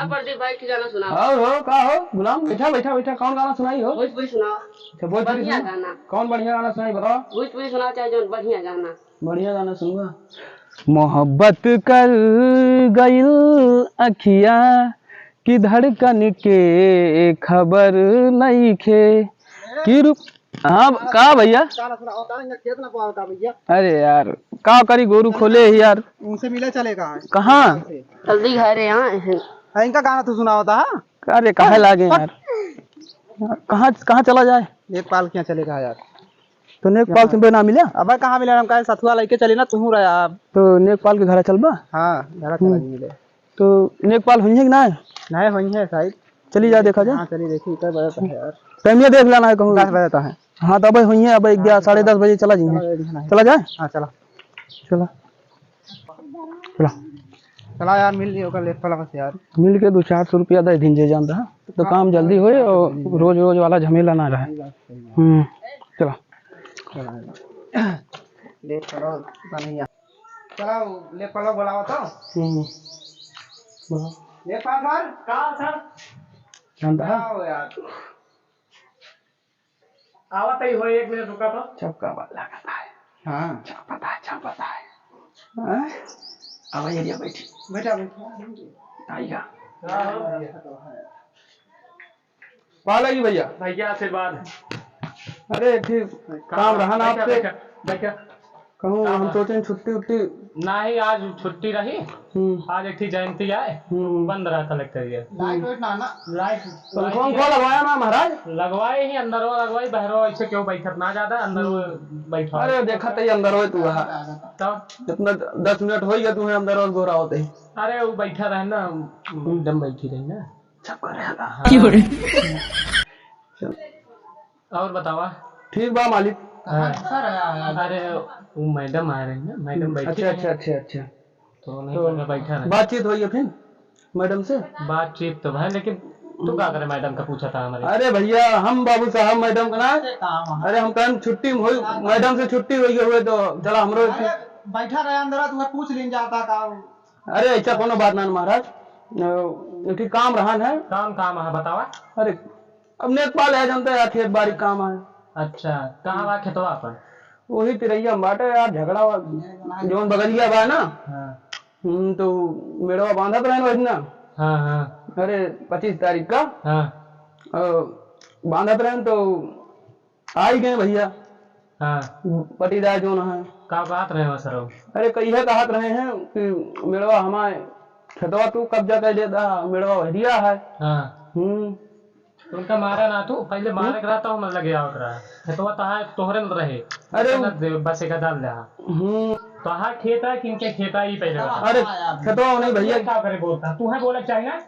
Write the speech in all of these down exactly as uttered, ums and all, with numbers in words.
हाँ, प्रदीप भाई, एक गाना सुनाओ। और हो, का हो गुलाम? बैठा, बैठा, बैठा, कौन गाना सुनाई हो? भोजपुरी सुनाओ। अच्छा, भोजपुरी बढ़िया सुनाओ। गाना। कौन बढ़िया गाना सुनाई, बताओ। भोजपुरी सुनाओ, चाहे जौन बढ़िया गाना। बढ़िया गाना सुनूंगा। मोहब्बत कर गइल अखिया कि धड़कन के खबर नइखे। कि रु-, हाँ, का भैया? गाना सुनाओ, गाना, इनका खेत ना पाओ का भैया? अरे यार, का करी, गोरू खोले ही यार। उनसे मिले चले कहाँ? कहाँ? जल्दी घरे आए हैं। हाँ, इनका गाना तू सुनाओ था, हाँ? अरे, काहे लागे यार? कहाँ, कहाँ चला जाए? लेखपाल के यहाँ चले कहाँ यार? तो लेखपाल से ना मिला? अबे कहाँ मिला? हम कहे सथुआ लेके चली ना, तू रहा आप। तो लेखपाल के घर चलबा? हाँ, घर चला हम्म। जी मिले। तो लेखपाल होइहैं कि ना? नहीं होइहैं शायद। चली जा, देखा जा। हाँ, चली देखी, कर बड़ा है यार। टाइमिया देख लेना है कहूँ। दस बजे तो है। हाँ, तो अबे होइहैं, अबे हाँ, ग्यारह, साढ़े चला। दस बजे चला जाइए। चला, चला जाए? हाँ, चला। चला। चला। चला यार, मिल लियो ओकर लेखपाल से यार। मिल के दो चार सौ रुपया दे दिन जे जान रहा, तो हाँ, काम जल्दी होए और जल्दी होए। रोज रोज वाला झमेला ना रहे। सही बात, सही बात। हम्म, चला। चला यार। लेखपाल नहीं आ-, चला, लेखपाल बुलावा तो। हम्म। बोलो। लेखपाल सर। का सर? जानता है? आओ यार। आवत ही हो, एक मिनट रुका तो। छपका वाला का है। हाँ। छपता है, छपता है। हाँ? आवा एरिया बैठी। बैठा, बैठा। आइया। हाँ, हाँ। पाला जी भैया। भैया आशीर्वाद। अरे, एक ठे काम रहा ना आपसे। बैठा, बैठा। कहूँ हम सोचें छुट्टी उट्टी। नाही, आज छुट्टी रही। हम्म। आज एक ठे जयंती आए, हम्म। बंद रहा कलेक्टर ये। लाइट वाइट ना, ना। लाइट, पंखा लाइट उंखा लगवाया ना महाराज? लगवाए ही, अंदरवा लगवाई, बहरवा ऐसे क्यों बैठत ना ज्यादा, अंदरवा हम्म। बैठा। अरे देखा तो ये अंदरवा तू रहा। तब? इतना द-, दस मिनट हो गया तुम्हें अंदरवा गोरा होते ही। अरे वो बैठा रहे ना, हम्म। एकदम बैठी रही ना। सब कर रहा था। हाँ। क्यों रे? चल। और बतावा? ठीक बा मालिक। हाँ। अरे, वो मैडम आ रही ना, मैडम बैठी अच्छा, रही। अच्छा, अच्छा, अच्छा। तो नहीं तो पता, बैठा रहे। बातचीत होई है फिर मैडम से? बातचीत तो है, लेकिन तू का करे मैडम का पूछा था हमारे? अरे भैया, हम बाबू साहब मैडम का ना, अरे हम कहन छुट्टी में होई, मैडम से छुट्टी होई हुए तो चला हमरो अरे, बैठा रहे अंदर, तू पूछ लीन जाता का? अरे ऐसा कोनो बात ना महाराज, अ, एक ठे काम रहन है। काम, काम है, बतावा। अरे अब नेकपाल है, जानते हैं, खेत बाड़ी काम है। अच्छा, कहाँ बा खेतवा पर? वही तिरैया में बाटे यार, झगड़ा हुआ, जौन बगलिया बा ना। हाँ। हम्म, तो मेड़वा बांधत रहे वही ना। हाँ, हाँ। अरे, पच्चीस तारीख का। हाँ। अ, बांधत रहे तो आई गए भैया। हाँ। पटीदार जौन है। का बात रहे हो सर? अरे, कहिए कहत रहे हैं कि मेड़वा हमारे खेतवा तू कब्जा कर लेता, मेड़वा हरिया है। हाँ। हम्म। तो उनका मारा ना तू, पहले मारे के रहा तो हम लगे आवत रहा। खेतवा तहा तोहरे में रहे। अरे ना दे, बस एक डाल दे। हम्म। तहा खेत है कि इनके खेत है, ये पहले बता। अरे खेतवा नहीं भैया। का करे बोलता, तू है बोले चाहिए ना।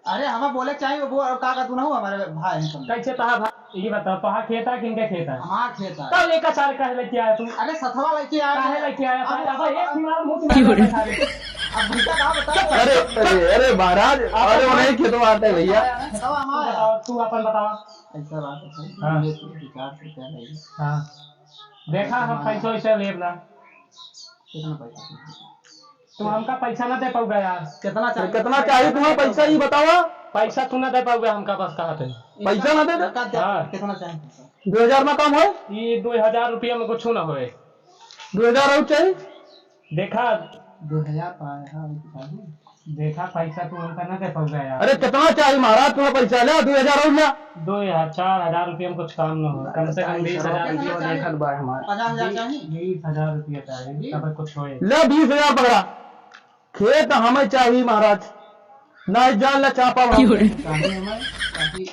अरे हमें बोले चाहिए, वो का, का तू ना हो हमारे भाई हैं तुम। कैसे तहा भाई, ये बता, तहा खेत है कि इनके खेत है? हमार खेत है। तब लेकर सारे कहे लेके आया तू? अरे सथवा लेके आया। काहे लेके आया? अरे अब एक दिमाग मुंह में क्यों रे? अब भैया का बता। अरे, अरे, अरे महाराज, अरे वो नहीं खेतवा आता है भैया। खेतवा हमारा है। बताओ, तू अपन बतावा। ऐसा बात है, हाँ। ये तो विचार से क्या है? हाँ। देखा, हम पैसा वैसा लेब ना। कितना पैसा? तू हमका पैसा ना दे पाउगा यार। कितना चाहिए? कितना चाहिए तुम्हें पैसा, ये बतावा। पैसा तू ना दे पाउगा हमका, बस कहा थे। पैसा ना दे दे? इनका क्या, हाँ। कितना चाहिए पैसा? दो हजार में काम होए? ये दो हजार रुपया में कुछ ना होए। दो हजार और चाहिए? देखा। दो हजार पाए, हाँ, और चाहिए। देखा, पैसा तू हमका ना दे पाउगा यार। अरे, कितना चाहिए महाराज तुम्हें पैसा? ले, दो हजार और ले। दो हजार, चार हजार रुपया में कुछ काम ना हो, कम से कम बीस हजार रुपया। देखत बा हमारे। पचास हजार चाहिए? बीस हजार रुपया चाहिए, तब कुछ होए। ले, बीस हजार पकड़ा। खेत हमें चाहिए महाराज, ना जान ला चापा वहाँ। क्यों रे? चाहिए हमें, चाहिए।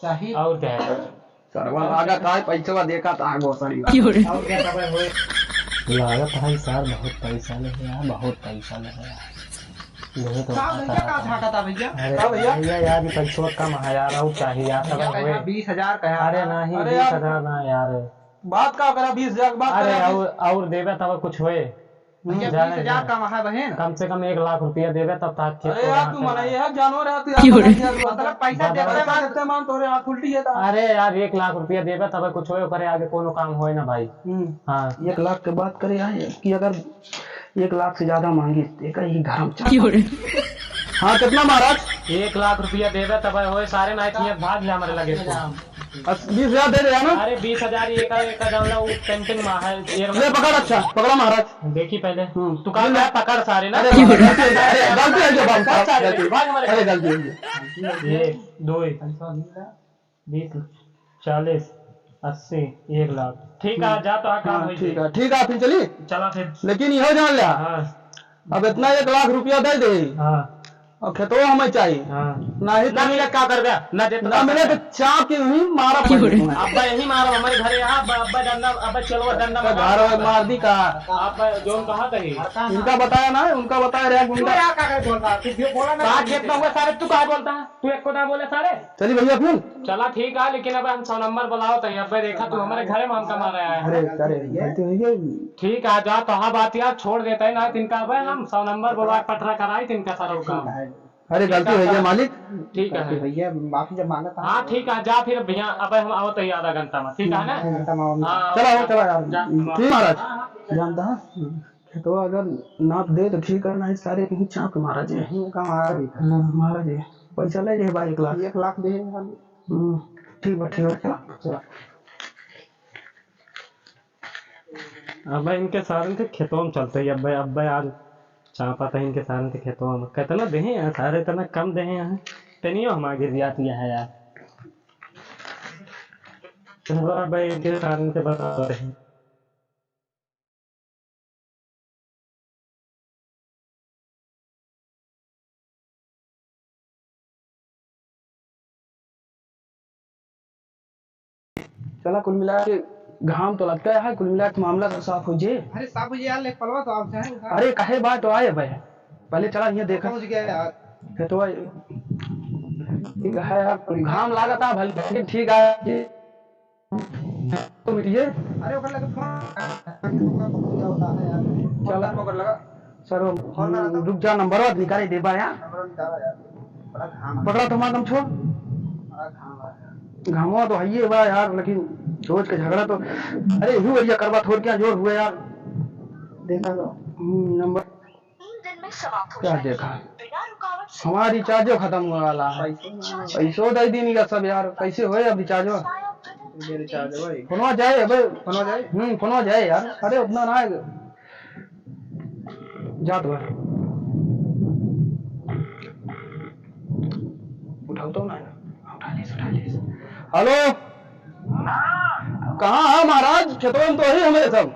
चाहिए। और क्या है? सरवा लागत है, पैसवा देखा था, गोसड़ी। क्यों रे? और क्या तबे होए? लागत है सर, बहुत पैसा ले गया, बहुत पैसा ले गया। यही तो का भैया, का झांकता भैया? अरे का भैया? भैया यार, ये पैसवा कम है यार, और चाहिए यार, भैया तबे होए। कहा बीस हजार कहा। अरे नहीं, अरे यार। बीस हजार ना यार। बात का करा, बीस हजार की बात अरे करा, और, और देवे तब कुछ होए। भैया, जाने बीस हजार दे। कम है बहन। कम से कम एक लाख रुपया देवे तब तक खेत अरे को यार, वहाँ तू से मना ये है, जानवर है तू यार, क्यों रे? पता नहीं यार, मतलब पैसा बता देते बता। मान तोरे आँख उल्टी है तो। अरे यार, एक लाख रुपया देवे तब कुछ होए, ओकरे आगे कोनो काम होए ना भाई। हम्म। हाँ। एक लाख के बात करे यार कि अगर एक लाख से ज्यादा मांगी तो एक ही घर में क्यों रे? हाँ, कितना महाराज? एक लाख रुपया देबे तब होए सारे, नाहीं तो हियाँ भाग जा हमरे लगे से। अस-, बीस हजार दे दे ना। अरे बीस हजार ये का, ये का जान लो, वो pending मा है, एक ले पकड़, अच्छा, पकड़ा महाराज। देखी पहले। हम्म। तू कहा ले। क्या पकड़ सारे ना? अरे बाबा, गलती हो गई, अरे गलती हो गई बाबू साहब, बहुत सारे गलती। भाग हमारे अरे गलती हो गई। एक, दो, बीस, चालीस, अस्सी, एक लाख। ठीक है, हम्म। जा तो आ काम हाँ, होई ठीक जाए। है, ठीक है, फिर चली। चला फिर। लेकिन इहो जान लिया। हाँ। अब इतना एक लाख रुपया दे दे। हाँ। और खेतवा हमें चाहिए। हाँ। नहीं तो ना मिले का करबे? ना दे तो ना का मिले तो करबे? चाप के यहीं मारा पड़े तुम्हें। अब्बा यहीं मारो, हमारे घरे यहाँ, अब्बा, अब्बा डंडा, अब्बा चलवा डंडा तो मारा। घर में मार दी का? अब्बा जोन कहा कही। इनका बताया ना, उनका बताया रे तू गुंडा। यार का करे बोलता? तू जो बोला ना। का खेत में हुआ सारे, तू का बोलता है? तू एक को ना बोले सारे। चली भैया फिर। चला ठीक है, लेकिन अब हम सौ नंबर बुलाओ तो अब्बा देखा तू हमारे घरे में हमका मारा है। अरे, अरे, गलती हो गई। ठीक है, जा तो हाँ बात यार छोड़ देते हैं ना, तिनका अब हम सौ नंबर बुला के पटरा कराई तिनका सारा काम। अरे, ठीक गलती है, हो गई सर। मालिक। ठीक है। गलती भैया, माफी जब मांगा था। हाँ, ठीक है, जा फिर भैया, अब हम आवत है आधा घंटा में, ठीक है ना? आधा घंटा में आओ। हाँ, चला हो, चला यार। जा। ठीक महाराज। जानता है? खेतवा अगर नाप दे तो ठीक है, नहीं सारे कहीं चाप के मारा जे। यहीं का मारा भी था। हाँ, मारा जे। पैसा ले जे बा एक लाख। एक लाख दे यार। हम्म, ठीक बा, ठीक बा, चला। चला। अब इनके सारन के खेतवा में चलते ही, अब, अब यार चापा था इनके सारन के खेतवा में। कितना देहे हैं सारे, इतना कम देहे हैं। तनियो हम आगे रियात यह है यार। चलो अब इनके सारन के बता रहे हैं। चला, कुल मिला के घाम तो लगता है, कुल मिला के मामला तो साफ हो जे। अरे साफ हो जे यार, ले पलवा तो आप जाए उधर। अरे काहे बात तो आए भाई, पहले चला यहाँ देखा। पहुँच गया यार। खेतवा ठीक है यार, घाम लागता भले, लेकिन ठीक है। तो मिलिए। अरे ओकर लगे फोन, क्या होता है यार? चला। ओकर लगा। सर, फोन लगा तो। रुक जा, नंबरवा निकाले देबा यार। नंबरवा निकाला यार। बड़ा घाम है। पकड़ा तो हमारा दम छोड़। बड़ा घाम है यार। घामवा तो हइये बा यार, लेकिन रोज के झगड़ा तो, अरे यही एरिया करवा थोड़ क्या जोर हुआ यार। देखा तो। हम्म, नंबर। तीन दिन में समाप्त हो क्या जाएगी। देखा? बिना रुकावट से हमारा रिचार्जो खत्म होने वाला है। पैसो ना। पैसो दे दीन या सब यार, कैसे होए अब रिचार्जो? ये रिचार्ज है भाई। फोनवा जाए अबे। फोनवा जाए? हम्म, फोनवा जाए यार। अरे उतना ना है। जात बा। उठाओ तो ना। उठा लीस, उठा लीस। हेलो। कहाँ है महाराज? खेतवा में तो ही हमें सब।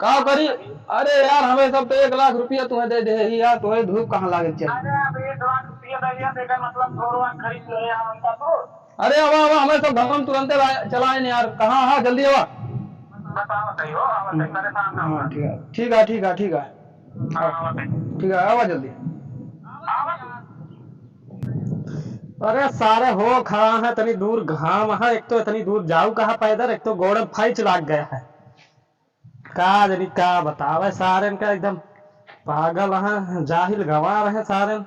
का करी? अरे यार, हमें सब तो एक लाख रुपया तुम्हें दे दे ही यार, तुम्हें धूप कहाँ लागे चल? अरे अब एक लाख रुपया दे दिया, तो एकर मतलब दो लाख खरीद ले यार, हमका तो। अरे अब, अब हमें सब घाम तुरंते ला-, चलाए ने यार, कहाँ है? जल्दी आवा। बताओ, बताइए, हो, आवा, हम्म। परेशान ना हाँ, होना। ठीक है, ठीक है, ठीक है, ठीक है। हाँ, आवा, बताइए। ठीक है, आवा जल्दी। आवा। अरे सारे हो खड़ा है, इतनी दूर घाम है, एक तो इतनी दूर जाऊ कहाँ पैदल, एक तो गोड़ में फैच लाग गया है। का जनी का बतावे, सारेन का एकदम पागल है, जाहिल गंवार है सारेन।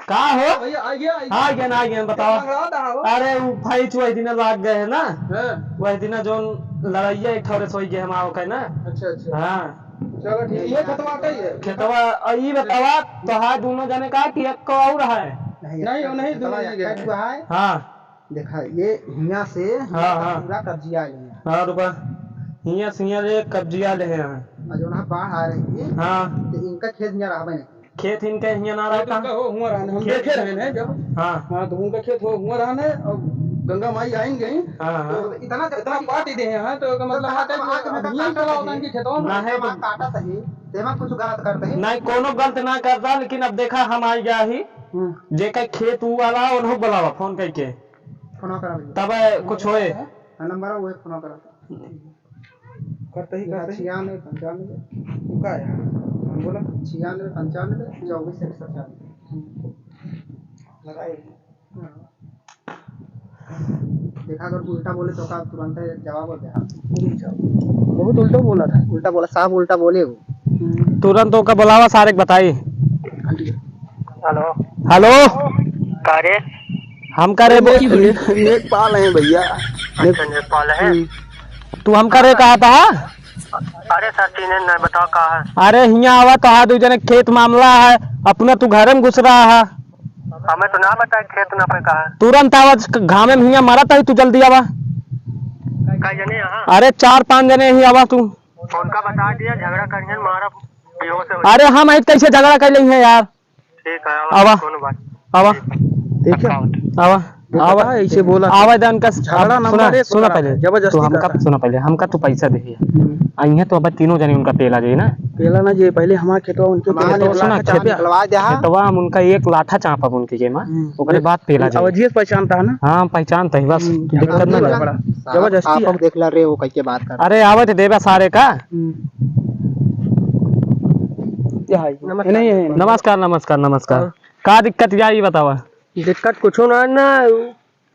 का हो? भैया, आ गया, आ गया। आ गया ना, आ गया, बताओ। मंगवा दहा हो। अरे, उ फैच वही दिन लाग गए है ना। हाँ। वही दिन जोन लड़ाइया एक ठौरे सोई गए हम आओ के ना। अच्छा, अच्छा। हाँ। चलो ठीक, ये खेतवा का ही है। खेतवा, और ई बतावा, तो हाँ दोनों जने का कि एक को और है? नहीं, नहीं, वो नहीं, खेतवा दोनों एक ही है। है। हाँ। देखा, ये हियाँ से हाँ, हाँ। पूरा कब्जिया ले हैं। हाँ, रुका। हियाँ से हियाँ ले कब्जिया ले हैं। और जो ना बाढ़ आ रही है, हाँ। तो इनका खेत हियाँ रहबे नहीं। खेत इनका हियाँ ना रहता। उनका हो हुआँ रहने, हम खेत देखे रहने हैं जब। हाँ। हाँ, तो उनका खेत हो हुआँ रहने, और गंगा माई आइन गई। हाँ, हाँ। तो इतना, इतना पाट ही दे हैं, तो का मतलब तो है कि आके में अब का ये काटा चला होता है। इनके खेतों में। ना है तो काटा सही, तेमा कुछ गलत करते हैं। नहीं, कोनो गलत ना करता, लेकिन अब देखा हम आई गया ही। हम्म। जेका खेत ऊ वाला, उन्हों बुलावा फोन करके। फोन करा भैया। तब कुछ होए। हाँ, नंबर है, वो फोन करा। करते ही, करते ही। छियानवे, पंचानवे। तू का है? हाँ, बोला। छियानवे, पंचानवे, चौबीस, एक सौ चालीस। लगाए। हाँ। देखा, अगर उल्टा बोले तो का तुरंत जवाब हो गया। बहुत उल्टा बोला था। उल्टा बोला, साफ उल्टा बोले हो। तुरंत ओका बुलावा, सारे के बताई। हेलो। हेलो। का रे? हम का रे बो- ने-, ने-, नेकपाल हैं भैया। अच्छा, नेकपाल है। हम्म। तू हम का रे कहा था? अरे सर, चीन्हे नहीं, बताओ का है? अरे हियाँ आवा, तोहार दुइ जने खेत मामला है, अपना तू घरे में घुस रहा है। हमें तो ना बताए खेत ना पे का है। तुरंत आवा, घामे में हियाँ मरत है, तू जल्दी आवा। कई जने यहाँ? अरे चार पाँच जने ही आवा तू। उनका बता दिया, झगड़ा करिहन, मारा बेहोश हो। अरे हम ऐसे कैसे झगड़ा कर लेंगे यार? ठीक है, आवा, आवा। कोनो बात। आवा। ठीक है। आवा। ये आवा। पता है, ऐसे बोला था। आवा दे उनका। झगड़ा अब नंबर सुना, एक सुना पकड़ा पहले। है, जबरदस्ती तू हमका करता है। सुना पहले, हमका तू पैसा दे। हम्म। अइहे तो अब तीनों जने उनका पेला जाई ना। पेला ना जी, पहले हमारे खेतवा उनके हमारे पेला तो खेतवा सुना, लाठा चाप खेत-, निकलवा दे, हाँ। खेतवा हम उनका एक लाठा चापब उनके जेमा, हम्म। ओकरे बाद पेला जाई। अवधिये से पहचानता है ना? हाँ, पहचानता ही बस, हम्म, दिक्कत ना झगड़ा ले। बड़ा। जबरदस्ती आप है। देख ला रे, वो कैसे बात कर। अरे आवे तो देबा सारे का। हम्म। ये है, ये नहीं है। नमस्कार, नमस्कार, नमस्कार। हाँ। का दिक्कत या, ई बतावा। दिक्कत कुछो ना, ना,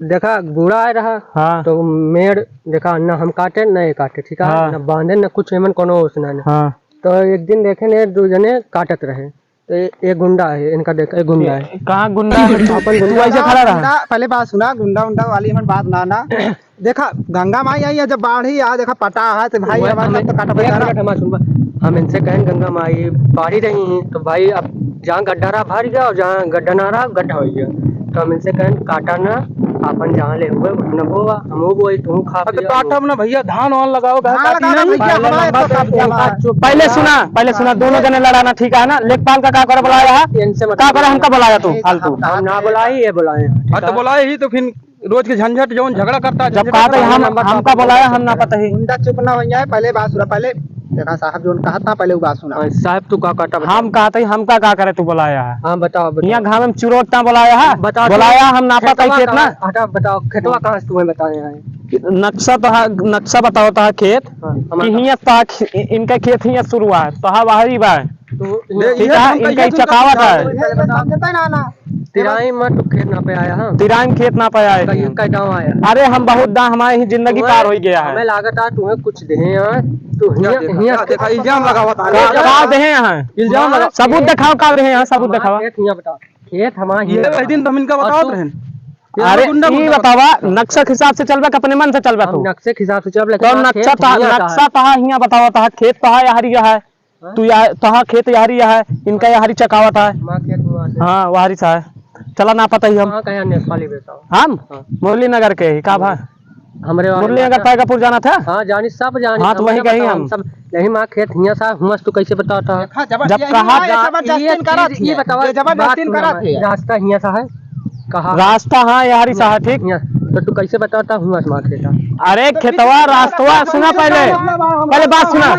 देखा, बूढ़ा आए रहा, हाँ। तो मेड़, देखा, ना हम काटे, ना ये काटे, ठीक है? हाँ। ना बांधे, ना कुछ एमन कोनो ओस ना, ना। हाँ। तो एक दिन देखे ने, दो जने काटत रहे, तो ये, ये गुंडा है, इनका देख, ये गुंडा है। कहाँ गुंडा है? अपन गुंडा। तू ऐसे खड़ा रहा। गुंडा, पहले बात सुना, गुंडा उंडा वाली हमन बात ना, ना। देखा, गंगा माई आई है, जब बाढ़ी आ, देखा, पटा है, तो भाई, वह हमारे हमें, साथ तो काटा एक बेचारा। मिनट हमारा सुनबा। हम इनसे कहें, "गंगा माई बाढ़ी रही हैं, तो भाई, अब जहाँ गड्ढा रहा, भर गया, और जहाँ गड्ढा ना रहा, गड्ढा हो गया।" तो हम इनसे कहें, "काटा ना, अपन जहाँ ले हुए, उतना बोवा, हम वो बोई, तू खा अब तो पिया, काटब ना भैया, धान वान लगाओ, धान काटी लगाओ ना नहीं। भैया, पहले हमारे नंबर तो पे काट दिया उनका हमारा। चुप पहले रहा। सुना, पहले सुना, दोनों जने लड़ाना ठीक है ना? लेखपाल का का करे बुलाया है? इनसे मतलब कहाँ करे हमका बुलाया तू फालतू? हम ना बुलाई, ये बुलाए हैं, ठीक है? हाँ, तो बुलाए ही तो फिर रोज के झंझट, जौन झगड़ा करता है, जब झंझट कहा था करता है। हम, नंबर हमका पर बुलाया, हम ना पता ही। उनका चुप ना हो जाए, पहले बात सुना, पहले देखा साहब जौन कहा था, पहले वो बात सुना। हाँ, साहब तू का कहता बता। हम कहा था, हमका का करे तू बुलाया है? हाँ, बताओ, बताओ। यहाँ घाम में चुरोट ता बुलाया है? बताओ, बुलाया, हम ना पता ही खेतवा खेत ना। कहाँ, हटा, बताओ, खेतवा कहाँ से तुम्हें बताए हैं? नक्शा तो है, नक्शा बताओ ता खेत हाँ, कि हमारा हियाँ ता खे-, इनका खेत हियाँ शुरू है, तो हाँ बाहरी बा। तो दे, ठीक ये है, हम इनका कहिए ही तुमको चकावत समझाओ। है। ये समझता है ना, ना। तिराई में तो खेत ना पे आया, हाँ। तिराई में खेत ना पे आया। कहीं है। का गाँव आया? अरे, हम बहुत दा-, हमारे ही जिंदगी तुम्हें, पार हो गया है। हमें लागत है, तुम्हें कुछ दे हैं, हाँ। तो क्या हियाँ, देखा? हियाँ क्या देखा? इल्जाम लगावा था। का, का दे हैं यहाँ? इल्जाम लगा- सबूत दिखाओ, का दे हैं यहाँ? सबूत हमारा दिखावा। खेत हियाँ बताओ। खेत हमारा ये हियाँ कई दिन तो हम इनका और बतावत तू रहेन। ये अरे, गुंडा ई गुंडा बतावा, बतावा। नक्शा के हिसाब से चलबे, कि अपने मन से चलबे हम तू? नक्शे के हिसाब से चलबे, लेकिन तो हमारा नक्शा खेत तहा, हियाँ का नक्शा है। तहा हियाँ बतावा, तहा खेत तहा यारी है। हाँ? तू या, तोहा खेत यहरी है, इनका यहरी चकावत है। हमार खेत हुआ से। हाँ, वहरी सा है। चला ना पता ही हम। कहाँ का है नेपाली बेटा? हम? हाँ। मुरली नगर के ही, का भा? हमरे वाले मुरली नगर माता। पैगापुर जाना था? हाँ, जानी, सब जानी। हाँ, तो हमरे वहीं का ही बताओ, हम। सब यही माँ खेत हियाँ सा, हुआँ से तू कैसे बताता है? देखा, जबर-, जब यही कहा ना, ये जा-, जबरदस्ती ये करा चीज, थी। ये बतावा, ये जबरदस्ती बात सुना करा हमारी। थी। रास्ता हियाँ सा है। कहाँ? रास्ता, हाँ, यहरी सा है, ठीक। हियाँ, तो तू कैसे बताता हुआँ से माँ खेता? अरे, खेतवा, रास्तवा, सुना पहले, पहले बात सुना।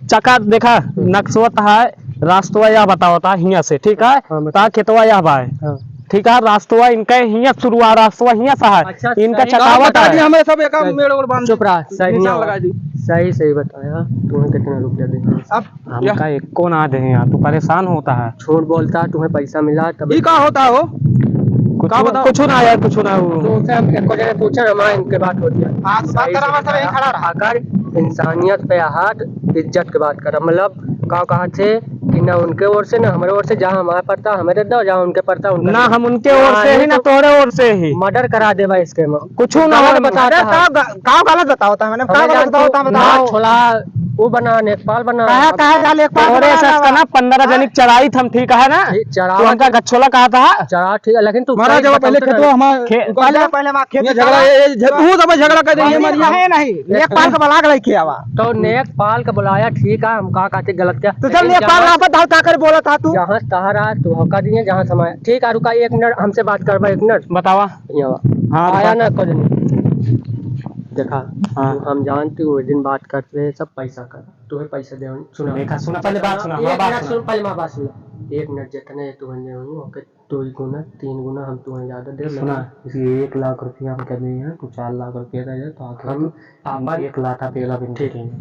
चका देखा, नक्शवा तहा है, रास्तवा यह बतावता हियाँ से, ठीक है? हाँ, बता। ता खेतवा यह बा है। हाँ। ठीक है, रास्तवा इनके हियाँ शुरू हुआ, रास्तवा हियाँ से है। अच्छा, इनका सही। चकावत बता है। दी, हमें सब एक मेड़ ओड़ बांध चुप रहा, सही निशान नहीं लगा दी। सही, सही बताया। तुम्हें कितना रुपया दे? अब हमका एको ना दे यार, तू परेशान होता है। झूठ बोलता है, तुम्हें पैसा मिला तब। ई का होता हो? कुछ का ना, बताओ? कुछ ना यार, कुछ ना हो। तो उनसे हम एको जने पूछे, हमारे इनके बात होती है। हाँ, तो बात सही करा, से हमारे साथ यहीं बताया। खड़ा रहा। अगर इंसानियत पे हाथ, इज्जत के बात करा, मतलब का कहा थे कि ना उनके ओर से ना हमारे ओर से, जहाँ हमारे पड़ता हमें दे दो, जहाँ उनके पड़ता उनका ना दे दो। हम उनके ओर से ही, ना तो तोहरे ओर से ही। मर्डर करा देबा इसके में। कुछ ना गलत हो, बताता अरे है। का ग-, का गलत बतावता है? मैंने का हमें गलत जान तू बतावता है, ना बताओ। छोला, वो बना, लेखपाल बना। कहा, कहा जा लेखपाल तोरे बना से रहा। कना पन्द्रह जनिक चराई थम, ठीक है ना? ठीक, चरावा तू हमका ठीक। गछोला कहा था? चरावा ठीक है, लेकिन तू मारा सही जब बताओ पहले तो खेतवा ना। हमार खे-, पहले, पहले हमार खेत ये झगड़ा, निकाला। ये, ये झ-, वो सब झगड़ा कर रही है हमारे यहाँ। नहीं, नहीं, लेखपाल का बलाक लइके आवा। तो लेखपाल का बुलाया, ठीक है, हम का कहते गलत क्या? तो चल लेकिन लेखपाल जहाँ ना बताओ, का कर बोला था तू? जहाँ तहारा, तू हका दिए, जहाँ समाया। ठीक है, रुका एक मिनट, हमसे बात करवा एक मिनट। बतावा। यहाँ। हाँ, आया बता। ना कुछ नहीं। देखा, हाँ। हम जानते हो, दिन बात करते हैं, सब पैसा का। तुम्हें पैसा दे, सुना। देखा, सुना, पहले बात सुना, एक हाँ, बात मिनट सुना। सुन, पहले मैं बात सुना। एक मिनट जितने तुम्हें दे हूँ, ओके, दो ही गुना, तीन गुना हम तुम्हें ज्यादा दे सुना, देंगे। ये एक लाख रुपया हम कर रहे हैं, तो चार लाख रुपया दे दे, तो आखिर हम हम आपन एक लाता पेला बिन ठीक। देंगे।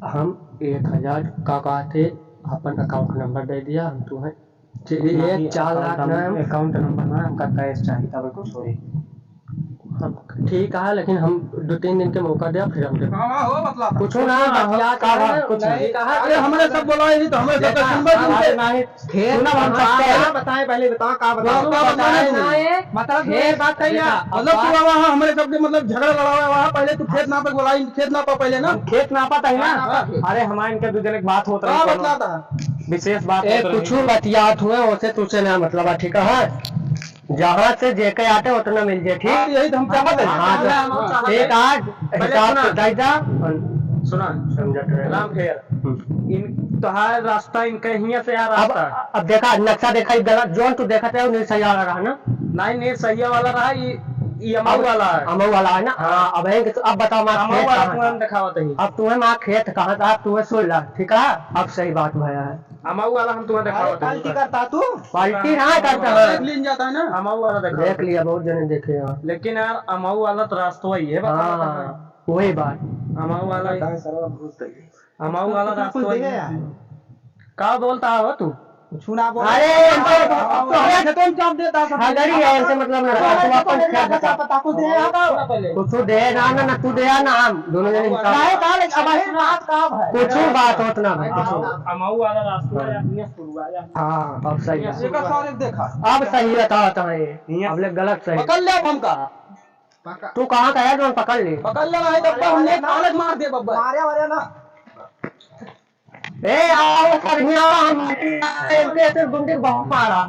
हम एक हजार का कहते अपन account number दे दिया, हम तुम्हें ठीक, ना, ये ये चार लाख account ना हम account number ना, हमका cash चाहिए, तब कुछ होई। ठीक है, लेकिन हम दो तीन दिन के मौका दे, फिर हम दे। हाँ, हाँ, हो, मतलब। कुछ ना, कुछ ना, बतिया का का बात, है, कुछ नहीं नहीं। कहा अरे, कि हमरे सब बोला ही तो हमरे सब देखा, सुनबा जी हमारे उनके। नहीं, खेत सुना, हम कहाँ सबके है? बताएं, पहले बताओ, का बताओ? बताओ, का बताएं बताएं? ना ये। मतलब, खेत ये बात कही ना। देखा, मतलब, अब तू आवा, हाँ, हमरे सबके, मतलब, झगड़ा लड़ावा, वहाँ पहले तू खेत नापे बोला, खेत नापा पहले ना। हम खेत नापा तही ना। हाँ, नापा। अरे, हमारे इनके दो जने के बात होत रही, का कोनो बतलाता है? विशेष बात ए, होत रही। कुछ बतियात हुए, ओसे तुझसे ना मतलब है, ठीक है? जहाँ से जेके आटे उतना मिल जाए, ठीक? हाँ, यही तो हम चाहत है। हाँ, तो हाँ, एक आज पहले हिसाब सुना। से दे जा। सुना। समझत रहे। राम फेर। हम्म। इन, तोहार रास्ता इनके हियां से आ अब, रास्ता। अब देखा, नक्शा देखा, ई गलत, जोन तू देखत है, वो नहीं सही वाला रहा ना? नहीं, नहीं, सही वाला रहा, ई, ई अमऊ अब वाला है। अमऊ वाला है ना? हाँ। हाँ, अब है कि तू, अब बताओ, माँ अमऊ खेत वाला कहाँ तुम्हें था? दिखावत है। अब तुम्हें माँ खेत कहाँ था, अब तुम्हें सुन ला, ठीक है? अब सही बात भया है। अमऊ वाला हम तुम्हें अरे, दिखावत है। पार्टी करता तू? पार्टी ना करता है। देख लीन जाता है ना। अमऊ वाला दिखाओ। देख लिया, बहुत जने देखे हैं। लेकिन यार, अमऊ वाला तो रास्ता वही है, बता हाँ, रहा है। वही बात। अमऊ वाला ही। बताए सरवा घूस दे। अमऊ वाला तो रास्ता कुछ वही देखे है। यार। का बोलता हो तू? कुछ ना बोल। अरे, इनका तो, तो हमारे खेतों में चाप देता सब। हाँ, गड़ी है, इनसे मतलब ना रखा। तू अपन खेत बता। पता कुछ दे, हाँ, तो। कुछ दे ना, ना, ना, तू दे ना, हम दोनों जने हिसाब। नहीं, कहा ले, अब वही बात का है। कुछ बात होत ना भाई, कुछ। अमऊ वाला रास्ता है, हियां से शुरू आया। हाँ, अब सही है। एकर सारे देखा। अब सही बतावत है, अब ले गलत सही। पकड़ ले अब हमका। पकड़। तू कहाँ का है जो हम पकड़ ले? पकड़ ले, नहीं तो बब्बा, हमने पालक मार दे बब्बा। मारे वाले ना। ए, आओ, कन्हैया, हम ऐसे, ऐसे गुंडे बहुत मारा।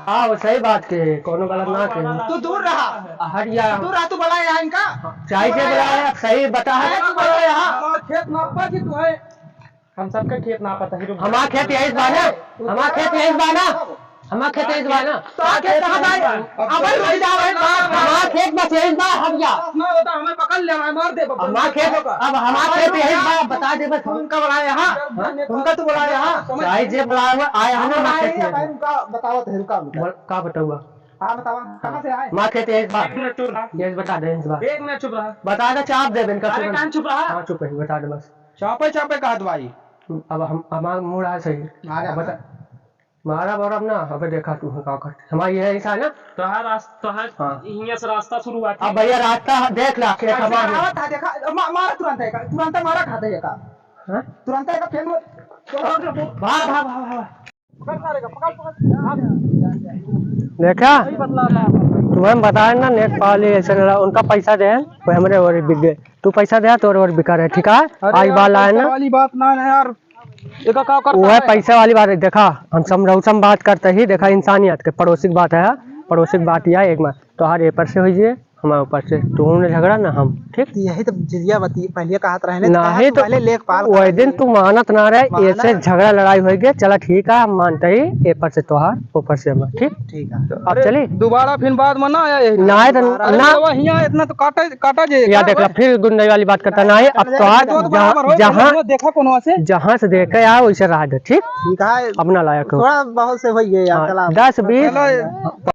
आओ, सही बात के, कोनो गलत ना के। तू दूर रहा। हट जा। तू दूर रहा, तू बोला यहाँ इनका। चाहे के बोला है, सही बता है। अरे, तू बोला यहाँ। हमार खेत नापा कि तू है? हम सबका खेत नापा था, रुक। हमार खेत यही बा ना, हमार खेत यही बा ना, हमार खेत यही बा ना। तो खेत कहाँ बा? अब रुक जा भाई, बात हमार खेत बस यही बा, हट जा। ना होता, हमें पकड़ ले, हमें मार दे, बबा। हमार खेत, अब हमार खेत यही बा, बता दे बस। उनका बुलाया, हाँ? हाँ? उनका तो बुलाया, हाँ? चाहे जे बुलाया हुआ, आया है ना, हमार खेत में। भाई, उनका बतावत है, रुका, रुका। बोल, का बताऊआ? हाँ, बतावा, कहाँ से आए? हमार खेत यही बा। एक मिनट चुप रहा। यही बता दे, यही बा। एक मिनट चुप रहा। बता दे, चाप दे, इनका अरे, सुन। कान चुप रहा। हाँ, चुप है, बता दे बस। चापे, चापे कहत भाई। अब हम, हमार मूड आ सही। आ रहा अब बता। है। मारा बरब ना, अबे देखा तू का करते। हमार ये ऐसा है ना। तोहार रास-, तोहार हाँ। हियां से रास्ता शुरू हुआ था। अब भैया रास्ता देख ला, खेत हमार है। आवत है, देखा, मा-, मारा तुरंत है का, तुरंत मारा खाते है का। हाँ? तुरंत है का, फेन में, भाग, भाग, भाग, भाग। पकड़ सारे का, पकड़, पकड़। हाँ। देखा? वही बतला रहा है। तुम्हें बताए ना, नेट पाली ऐसे लड़ा, उनका पैसा दे, वो हमरे ओर बिक गए। तू पैसा दे, तोर ओर बिका रहे, ठीक है? अरे आज यार, बाल आए पैसा ना। वाली बात ना है यार। देखा का करता वह है? पैसा वाली बात है, देखा, हम समझौता में बात करते ही, देखा, इंसानियत के पड़ोसी की बात है, पड़ोसी की बात यह है, एक में तोहार ए पर से होइए, हमारे ऊपर से, तू ने झगड़ा ना हम, ठीक? तो यही तो जिजिया बती, पहले कहत रहे ना, नहीं तो पहले लेखपाल वही दिन तू मानत ना रहे, माना। ऐसे झगड़ा लड़ाई हो गया, चला ठीक है, हम मानते ही, ए पर से तोहार, ऊपर से हमार, ठीक? ठीक है। अब अरे, चली? दोबारा फिर बाद में ना आया यही। ना आए तो दोबारा। अरे, ना। तो हियाँ इतना तो काटा, काटा जे, या का देख ला, भाई? फिर गुंडई वाली बात करता, ना आए, अब तोहार तो जहाँ, बराबर हो, जहाँ, देखा कोनो से? जहाँ से देखे आ, वैसे रह दे, ठीक? ठीक है। अपना लायक हो। थोड़ा बहुत से होइए यार, हाँ, चला। दस, बीस। चलो,